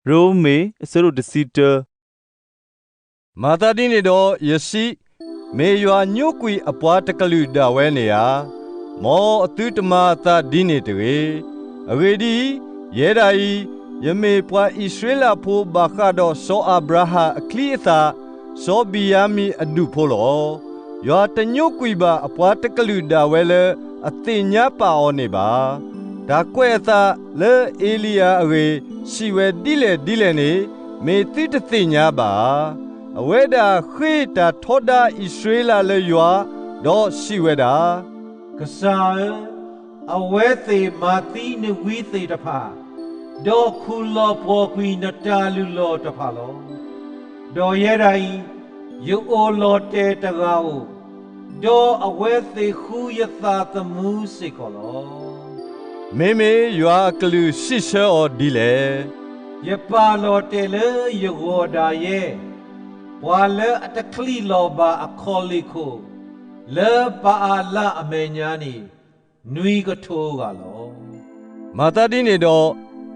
ရိမ့ၤ အဆၢဒိၣ်တဆံတၢ. မၤသးဒ်န့ၣ်ဒီးယစံး, မ့ၢ်ယွၤညိကွံာ်အပှၤတကလုာ်ဒၣ်ဝဲန့ၣ်ဧါ. မ်အသုတမၤအသးဒ်န့ၣ်တဂ့ၤ. အဂ့ၢ်ဒ်အံၤ, ယဲဒၣ်အံၤ, ယမ့ၢ်ပှၤအံၣ်စရ့လးဖိဘၣ်ဃးဒီးစီၤအၤဘြၤဟၣ်အချံအသၣ်, စီၤဘံၣ်ယၤမံၣ်အဒူၣ်ဖိလီၤ. ယွၤတညိကွံာ်ဘၣ်အပှၤတကလုာ်ဒၣ်ဝဲလၢအသ့ၣ်ညါပာ်အီၤန့ၣ်ဘၣ်. တၢ်ကွဲးအသးလၢအ့လံယၤအဂ့ၢ် စံးဝဲဒ်လဲၣ်ဒ်လဲၣ်န့ၣ် မ့ၢ်သုတသ့ၣ်ညါဘၣ်ဧါ. အဝဲဒၣ်ဃ့တၢ်ထီဒါအံၣ်စရ့လးလၢယွၤ, ဒီးစံးဝဲဒၣ်, ကစၢ်ဧၢ, အဝဲသ့ၣ်မၤသံနဝံသ့ၣ်တဖၣ်, ဒီးခူၣ်လီၤပှီၢ်ကွံာ်နတၢ်လုၢ်လီၢ်တဖၣ်လီၤ. ဒီးယဲဒၣ်အံၤ, ယအိၣ်လီၤတဲာ်တဂၤဧိၤ, ဒီးအဝဲသ့ၣ်ဃုယသးသမူစ့ၢ်ကီးလီၤ. မ့မ့ၢ်ယွၤအကလုၢ်စံးဆၢအီၤဒ်လဲၣ်. ယပာ်လီၤတဲာ်လၢယဂီၢ်ဒၣ်ယဲ, ပှၤလၢအတချံးလီၤဘၣ်အခီၣ်လ့ၢ်ခိၣ်, လၢဘၤအၤလးအမဲာ်ညါန့ၣ်, နွံကထိဂၤလီၤ. မၤသးဒ်န့ၣ်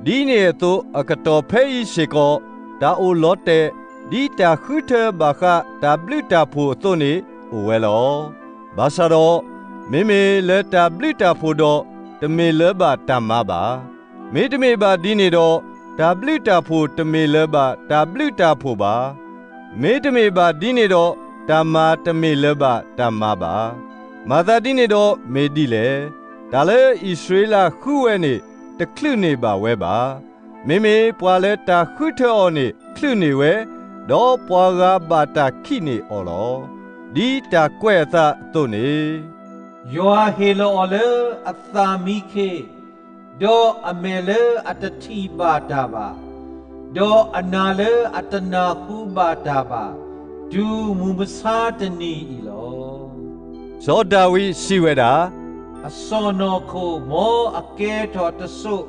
ဒီး, ဒ်န့ၣ်အသိးအကတီၢ်ဖဲအံၤစ့ၢ်ကီး, တၢ်အိၣ်လီၤတဲာ်, ဒ်တၢ်ဃုထၢဘၣ်ဃးတၢ်ဘျုးတၢ်ဖှိၣ်အသိးန့ၣ် အိၣ်ဝဲလီၤ. ဘၣ်ဆၣ်ဒီး, မ့မ့ၢ်လၢတၢ်ဘျုးတၢ်ဖှိၣ်ဒီး, တမ့ၢ်လၢၤဘၣ်တၢ်မၤဘၣ်. မ့တမ့ၢ်ဘၣ်ဒ်န့ၣ်ဒီး, တၢ်ဘျုးတၢ်ဖှိၣ်တမ့ၢ်လၢၤဘၣ်တၢ်ဘျုးတၢ်ဖှိၣ်ဘၣ်. မ့တမ့ၢ်ဘၣ်ဒ်န့ၣ်ဒီး, တၢ်မၤတမ့ၢ်လၢၤဘၣ်တၢ်မၤဘၣ်. မၤသးဒ်န့ၣ်ဒီးမ့ၢ်ဒ်လဲၣ်. တၢ်လၢအံၣ်စရ့လးဃုဝဲန့ၣ် တချုးန့ၢ်ဘၣ်ဝဲဘၣ်. မ့မ့ၢ်ပှၤလၢတၢ်ဃုထၢအီၤန့ၣ်ချုးန့ၢ်ဝဲ, ဒီးပှၤဂၤဘၣ်တၢ်ခံးန့ၢ်အီၤလီၤ. ဒ်တၢ်ကွဲးအသးအသိးန့ၣ် ယွၤဟ့ၣ်လီၤအီၤလၢအသးမံခ့, ဒီးအမဲာ်လၢအတထံၣ်ဘၣ်တၢ်ဘၣ်, ဒီးအနၢ်လၢအတနၢ်ဟူဘၣ်တၢ်ဘၣ်, တုၤမုၢ်မဆါတနံၤအံၤလီၤ. စီၤဒၤဝံးစံးဝဲဒၣ်, အစီၢ်နီၤခိၣ်မ်အကဲထီၣ်တစိၢ်,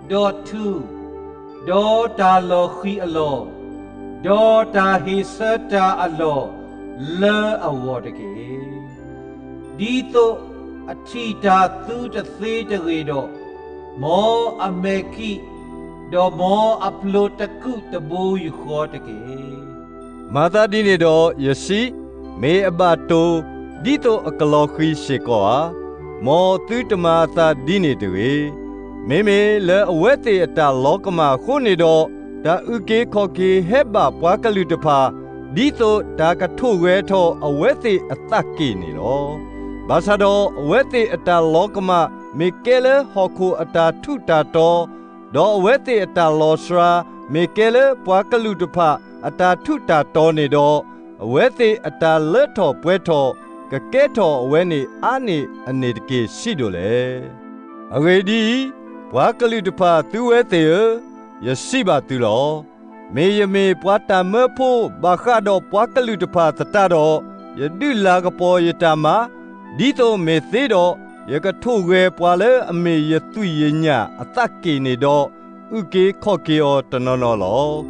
ဒီးထူ, ဒီးတၢ်လီၤဃံၤအလီၢ်, ဒီးတၢ်ဟ့ၣ်ဆၢတၢ်အလီၢ်လၢအဂီၢ်တက့ၢ်. ဒ်သိးအထံၣ်တၢ်သူတသ့တဂ့ၤဒီး, မ်အမဲာ်ကံၣ်, ဒီးမ်အပျိာ်တကူာ်တဘိယူၢ်ဃီတက့ၢ်. မၤသးဒ်န့ၣ်ဒီးယစံး, မ့ၢ်အဘၣ်တိၢ်, ဒ်သိးအကလီၤဃံၤစ့ၢ်ကီးဧါ. မ်သုတမၤအသးဒ်န့ၣ်တဂ့ၤ. မ့မ့ၢ်လၢအဝဲသ့ၣ်အတၢ်လီၤကမၣ်အဃိန့ၣ်ဒီး, တၢ်အုၣ်က့ၤခီၣ်က့ၤဟဲဘၣ်ပှၤကလုာ်တဖၣ်, ဒ်သိးတၢ်ကထိၣ်ဂဲၤထီၣ်အဝဲသ့ၣ်အသးက့ၢ်န့ၣ်လီၤ. ဘၣ်ဆၣ်ဒီးအဝဲသ့ၣ်အတၢ်လီၤကမၣ်မ့ၢ်ကဲလၢဟီၣ်ခိၣ်အတၢ်ထူးတၢ်တီၤ, ဒီးအဝဲသ့ၣ်အတၢ်လီၤစှၤမ့ၢ်ကဲလၢပှၤကလုာ်တဖၣ်အတၢ်ထူးတၢ်တီၤန့ၣ်ဒီး, အဝဲသ့ၣ်အတၢ်လၢထီၣ်ပှဲၤထီၣ်ကကဲထီၣ်အဝဲန့ၣ်အါန့ၢ်အန့ၣ်တက့ၢ် စံးဒိၣ်လဲၣ်. အဂ့ၢ်ဒ်အံၤ, ပှၤကလုာ်တဖၣ်သုဝဲသ့ၣ်ဧၢ, ယစံးဘၣ်သုလီၤ. မ့ၢ်ယမ့ၢ်ပှၤတၢ်မၢဖိဘၣ်ဃးဒီးပှၤကလုာ်တဖၣ်သတးဒီး, ယဒုးလၤကပီၤယတၢ်မၤ, ဒ်သိးမ့ၢ်သ့ဒီး, ယကထိၣ်ဂဲၤပှၤလၢအမ့ၢ်ယသွံၣ်ယညၣ်အသးက့ၢ်န့ၣ်ဒီး, အုၣ်က့ၤခီၣ်က့ၤအီၤတနီၤနီၤလီၤ.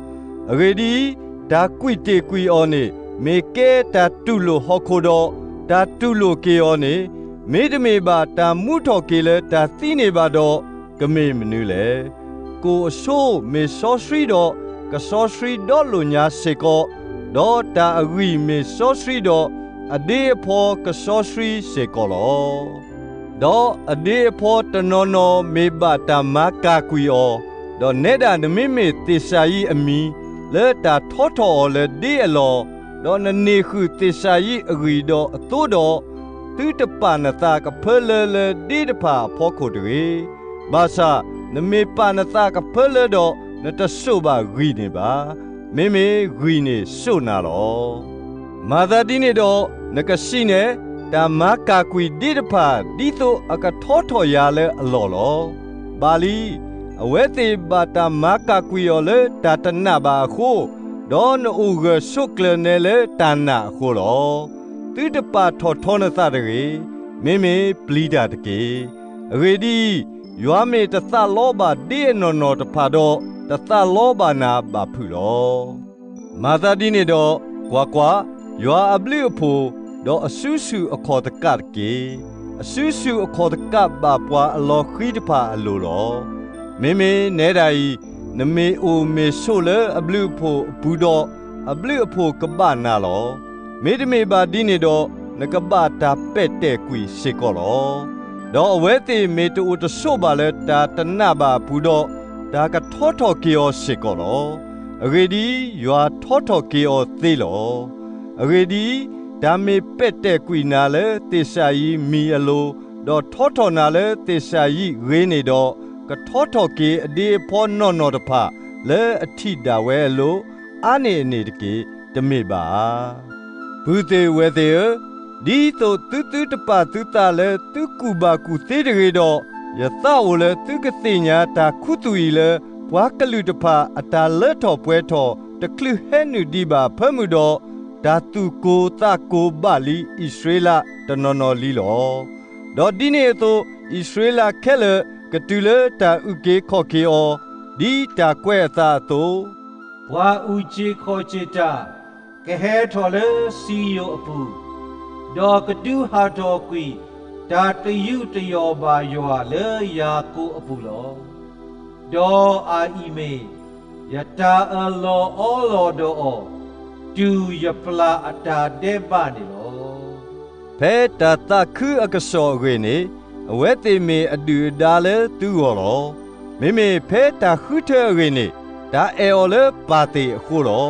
အဂ့ၢ်ဒ်အံၤ, တၢ်ကွံာ်တ့ၢ်ကွံာ်အီၤန့ၣ် မ့ၢ်ကဲတၢ်တူၢ်လိာ်ဟီၣ်ခိၣ်ဒီး, တၢ်တူၢ်လိာ်က့ၤအီၤန့ၣ်, မ့တမ့ၢ်ဘၣ်တၢ်မူထီၣ်က့ၤလၢတၢ်သံန့ၣ်ဘၣ်ဒီး, ကမ့ၢ်မနုၤလဲၣ်. ကိၣ်အဆိမ့ၢ်စီဆှံဒီး, ကစီဆှံဒီလိာ်ညါစ့ၢ်ကီး, ဒီးတၢ်အဂံၢ်မ့ၢ်စီဆှံဒီး, အဒ့အဖီကစီဆှံစ့ၢ်ကီးလီၤ. ဒီးအဒ့အဖီတနီၤနီၤမ့ၢ်ဘၣ်တၢ်မၤကၢ်ကွံာ်အီၤ, ဒီးနဲဒၣ်နမ့မ့ၢ်သ့ၣ်စၤယံးအမံၤ လၢတၢ်ထီထီၣ်အီၤလၢဒ့အလီၢ်, ဒီးနန့ၢ်ဃုာ်သ့ၣ်စၤယံးအဂံၢ်ဒီးအသိဒီး, သုတပာ်နသးကဖၢလၢလၢဒ့တဖၣ်အဖီခိၣ်တဂ့ၤ. ဘၣ်ဆၣ်နမ့ၢ်ပာ်နသးကဖၢလၢဒီး, နတစိာ်ဘၣ်ဂံၢ်န့ၣ်ဘၣ်. မ့မ့ၢ်ဂံၢ်န့ၣ်စိာ်နၤလီၤ. မၤသးဒ်န့ၣ်ဒီး, နကစံးနဲ, တၢ်မၤကၢ်ကွံာ်ဒ့တဖၣ်ဒ်သိးအကထီထီၣ်ယၤလၢအလီၢ်လီၤ. ဘၣ်လံ, အဝဲသ့ၣ်ဘၣ်တၢ်မၤကၢ်ကွံာ်အီၤလၢတၢ်တနာ်ဘၣ်အဃိ, ဒီးနအိၣ်ဂၢၢ်ဆိးကျၢၤနဲလၢတၢ်နာ်အဃိလီၤ. သုတပာ်ထီၣ်ထီနသးတဂ့ၤ. မ့မ့ၢ်ပျံၤတၢ်တက့ၢ်. အဂ့ၢ်ဒ်အံၤ, ယွၤမ့ၢ်တသးလီဘၣ်ဒ့အနီၢ်နီၢ်တဖၣ်ဒီး, တသးလီဘၣ်နၤဘၣ်ဖုးလီၤ. မၤသးဒ်န့ၣ်ဒီး, ကွၢ်ကွၢ်, ယွၤအဘျုးအဖှိၣ်, ဒီးအစုဆူၣ်အခီၣ်သကးတက့ၢ်. အစုဆူၣ်အခီၣ်သကးဘၣ်ပှၤအလီၤဃံၤတဖၣ်အလိၤလီၤ. မ့မ့ၢ်နဲဒၣ်အံၤ, နမ့ၢ်အိၣ်မ့ၢ်ဆိးလၢအဘျုးအဖှိၣ်အပူၤဒီး, အဘျုးအဖှိၣ်ကဘၣ်နၤလီၤ. မ့တမ့ၢ်ဘၣ်ဒ်န့ၣ်ဒီး, နကဘၣ်တၢ်ပဲာ်တဲာ်ကွံာ်စ့ၢ်ကီးလီၤ. ဒီးအဝဲသ့ၣ်မ့ၢ်တအိၣ်တဆိးဘၣ်လၢတၢ်တနာ်ဘၣ်အပူၤဒီး, တၢ်ကထီထီၣ်က့ၤအီၤစ့ၢ်ကီးလီၤ. အဂ့ၢ်ဒ်အံၤ, ယွၤထီထီၣ်က့ၤအီၤသ့လီၤ. အဂ့ၢ်ဒ်အံၤ, တၢ်မ့ၢ်ပဲာ်တဲာ်ကွံာ်နၤလၢသ့ၣ်စၤယံးမံၤအလိၤ, ဒီးထီထီၣ်နၤလၢသ့ၣ်စၤယံးဂ့ၤန့ၣ်ဒီး, ကထီထီၣ်က့ၤအဒ့အဖီနီၢ်နီၢ်တဖၣ် လၢအထံၣ်ဒၣ်ဝဲအလိၤ, အါန့ၢ်အန့ၣ်တက့ၢ်, တမ့ၢ်ဘၣ်ဧါ. ပုၢ်သ့ၣ်ဝဲၢ်သ့ၣ်ဧၢ, ဒ်သိးသုသုတပာ်သုသးလၢသုကူၣ်ဘၣ်ကူၣ်သ့တဂ့ၤဒီး, ယသးအိၣ်လၢသုကသ့ၣ်ညါတၢ်ခူသူၣ်အံၤလၢ ပှၤကလုာ်တဖၣ်အတၢ်လၢထီၣ်ပှဲၤထီၣ်တချုးဟဲနုာ်ဒံးဘၣ်အဖၢမုၢ်ဒီး, တၢ်သူၣ်ကိၤသးကိၤဘၣ်လံအံၣ်စရ့လးတနီၤနီၤလံလီၤ. ဒီးဒ်န့ၣ်အသိး, အံၣ်စရ့လးခဲလၢာ်ကတုၤလၢတၢ်အုၣ်က့ၤခီၣ်က့ၤအီၤ, ဒ်တၢ်ကွဲးအသးအသိး, ပှၤအုၣ်က့ၤခီၣ်က့ၤတၢ် ကဟဲထီၣ်လၢစံယိၣ်အပူၤ, ဒီးကဒုးဟးထီၣ်ကွံာ်တၢ်သယုၢ်သယီၣ်ဘၣ်ယွၤလၢယၤကိာ်အပူၤလီၤ. ဒီးအအံၤမ့ၢ်ယတၢ်အၢၣ်လီၤအီလီၤဒီးအီၤ, တုၤယပျၢ်အတၢ်ဒဲးဘးန့ၣ်လီၤ. ဖဲတၢ်သးခုအကစီၣ်အဂ့ၢ်န့ၣ်, အဝဲသ့ၣ်မ့ၢ်အဒုၣ်အဒါလၢသုဂီၢ်လီၤ. မ့မ့ၢ်ဖဲတၢ်ဃုထၢအဂ့ၢ်န့ၣ်, တၢ်အဲၣ်အီၤလၢပၢ်သ့ၣ်အဃိလီၤ.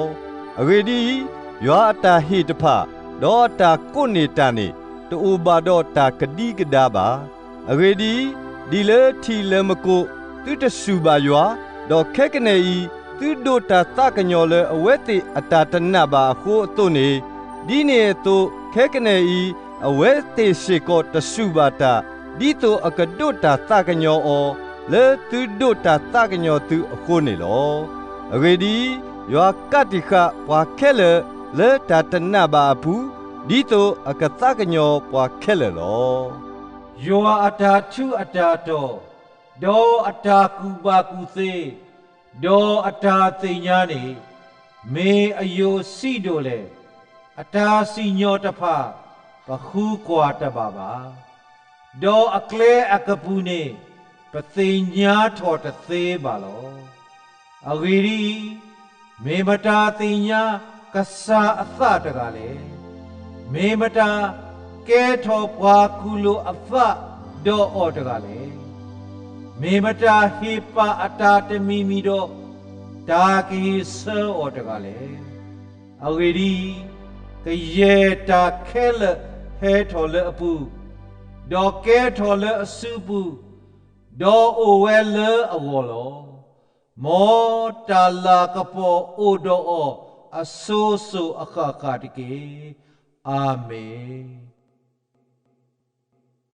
အဂ့ၢ်ဒ်အံၤ, ယွၤအတၢ်ဟ့ၣ်တဖၣ်, ဒီးအတၢ်ကိးန့ၢ်တၢ်န့ၣ်, တအိၣ်ဘၣ်ဒီးတၢ်ကဒံကဒါဘၣ်. အဂ့ၢ်ဒ်အံၤ, ဒ်လၢထံးလၢမကိးသုတစူၢ်ဘၣ်ယွၤ, ဒီးခဲကနံၣ်အံၤ, သုဒိးတၢ်သးကညီၤလၢအဝဲသ့ၣ်အတၢ်တနာ်ဘၣ်အဃိအသိးန့ၣ်, ဒ်န့ၣ်အသိးခဲကနံၣ်အံၤ, အဝဲသ့ၣ်စ့ၢ်ကီးတစူၢ်ဘၣ်တၢ်, ဒ်သိးအကဒိးတၢ်သးကညီၤအီၤ, လၢသုဒိးတၢ်သးကညီၤသုအဃိန့ၣ်လီၤ. အဂ့ၢ်ဒ်အံၤ, ယွၤကးတံာ်ဃာ်ပှၤခဲလၢာ်လၢတၢ်တနာ်ဘၣ်အပူၤ, ဒ်သိးအကသးကညီၤပှၤခဲလၢာ်လီၤ. ယွၤအတၢ်ထူးအတၢ်တီၤ, ဒီးအတၢ်ကူၣ်ဘၣ်ကူၣ်သ့, ဒီးအတၢ်သ့ၣ်ညါန့ၣ်, မ့ၢ်အယိာ်စံးဒိၣ်လဲၣ်. အတၢ်စံၣ်ညီၣ်တဖၣ် ပဃုကွၢ်တဘၣ်ဘၣ်, ဒီးအကျဲအကပူၤန့ၣ် ပသ့ၣ်ညါထီၣ်တသ့ဘၣ်လီၤ. အဂ့ၢ်ဒ်အံၤ, မ့ၢ်မတၤသ့ၣ်ညါကစၢ်အသးတဂၤလဲၣ်. မ့ၢ်မတၤကဲထီၣ်ပှၤကူၣ်လိာ်အသးဒီးအီၤတဂၤလဲၣ်. မ့ၢ်မတၤဟ့ၣ်ပာ်အတၢ်တမံၤမံၤဒီး တၢ်ကဟ့ၣ်ဆၢအီၤတဂၤလဲၣ်. အဂ့ၢ်ဒ်အံၤ, ကယဲၢ်တၢ်ခဲလၢာ်ဟဲထီၣ်လၢအပူၤ, ဒီးကဲထီၣ်လၢအစုပူၤ, ဒီးအိၣ်ဝဲလၢအဂီၢ်လီၤ. မ်တၢ်လၤကပီၤအိၣ်ဒီးအီၤအစိၤစိၤအဃၣ်ဃၣ်တက့ၢ်. အၤမ့ၣ်.